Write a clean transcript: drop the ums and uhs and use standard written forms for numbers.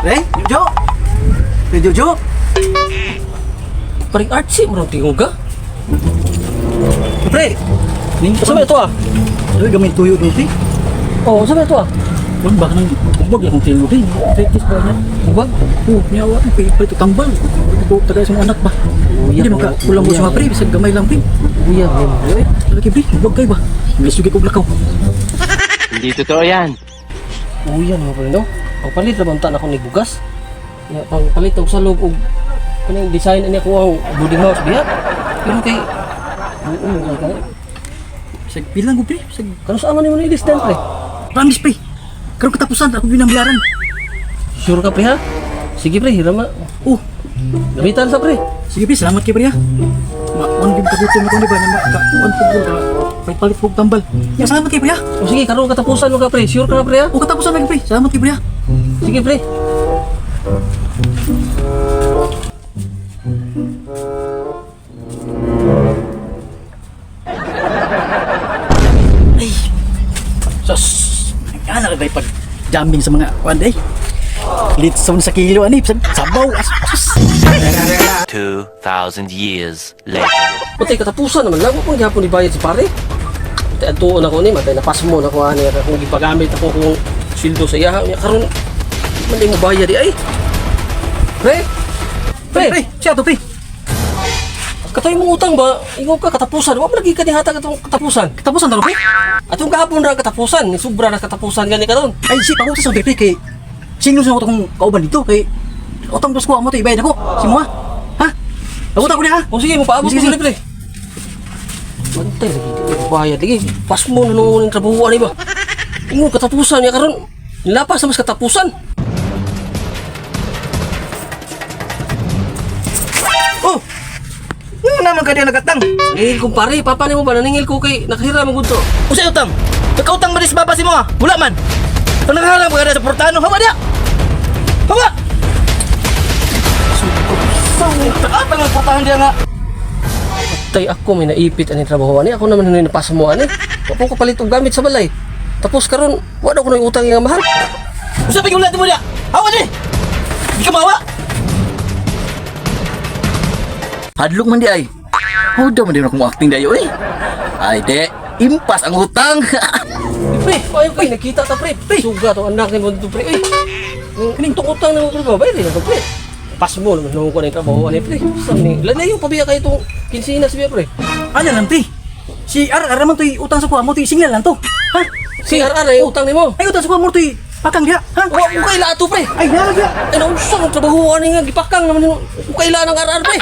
Pre, Jojo. Pre, Jojo. Paring artsy mo tingog ka. Pre, Ning sa ito ah? Uy, gamay tuyo dito, pre. Oh, sa ito ah? Kun ba nang ubag akong tilo din. Practice ba niya? Ubag? Oh, niyawa mo kay pre tambal. Ito tagay sa mga anak ba. Hindi man ka kulang mo sa mga pre, bisag gamay lang pre. Uya, mo. Eh. Lagi pre, ubag kay ba? Bilis ko lakaw. Hindi totoo yan. Uya mo pre no. Pagpalit ra banta na ko ni bugas. Ya, pagpalit og salog og kaning design ani ko ang boarding house biya. Pero kay oo mo ka. Bisag bilang ko pre, bisag Kano sa man nimo ni distance pre? promise pre. Karon katapusan ako binambayaran. Sure ka pre ha? Sige pre, hirama. Oh, Gamitan sa pre. sige pre, salamat kay pre ha. Ma, on gyud kagutom ko ni ba na ka on pud ka. Palit pud tambal. Ya, salamat kay pre ha. O sige, karon katapusan mo ka pre. Sure ka na pre ha? O katapusan lagi pre. Salamat kay pre ha. Sige pre. Ay. Sus. Ana kay pag jamming sa mga kuan day. Litson sa kilo ani bisag sabaw as sus. 2,000 years later. Patay katapusan naman lang kung gihapon ibayad si pare. Patay adtuon ako ni matay napasmo na ko ani kung gipagamit ako kung sweldo sa iya unya karon di man di mo bayad di ay. Pre. Pre, Pre, siya to pre. katoy mong utang ba? Ingon ka katapusan. Wa man lagi ka nihatag atong katapusan. Katapusan ta pre. Atong gahapon ra ang katapusan, ni sobra na katapusan gani karon. Ay si pakusa sa pre kay singlo sa ako kung kauban dito kay utang dos ko amo to ibayad ako. Si mo ha. Ha? Utang ko niya ha. O sige, mo paabot Sige, ko sige. pre. Bantay lagi di mo bayad lagi. Pasmo na noon ang trabaho ani ba. Ingon katapusan niya karon. Nilapas na mas katapusan. Oh! Ano naman ka diyan nagatang? Nangingil ko pare, papa nimo ba naningil ko kay nakahira man gud to. Usa utang. Nagkautang man is baba si mo ah. Wala man. Ang nakaharap ka na sa portano, hawa diya. Hawa! Atang ang portahan diya nga. Tay ako may naipit ani trabaho ani ako naman ni napasa mo ani. Wa po ko palit og gamit sa balay. Tapos karon wa daw ko nang utang nga mahal. Usa pa yung mo diya. Hawa di. Di ka mawa. Hadlok man di ay. Huda man di na akong acting dayo eh. Ay de, impas ang utang. Eh, pre, ayo kay nakita ta pre. Suga to anak nimo dito pre. Uy. Kaning tong utang nimo pre ba bayad na to pre. Pasmo naman nung ko ni trabaho ani pre. Sa ni lalayo pa biya kay itong kinsinas biya pre. Ano lang pre? Si ar ar man to'y utang sa kuha mo to'y single lang to. Ha? Si RR ay utang nimo. Ay utang sa kuha mo to'y pakang diha. Ha? Wa ko kay ato pre. Ay na diha. Ay naunsa ang trabaho ani nga gipakang naman nimo. Ko kay ng RR pre.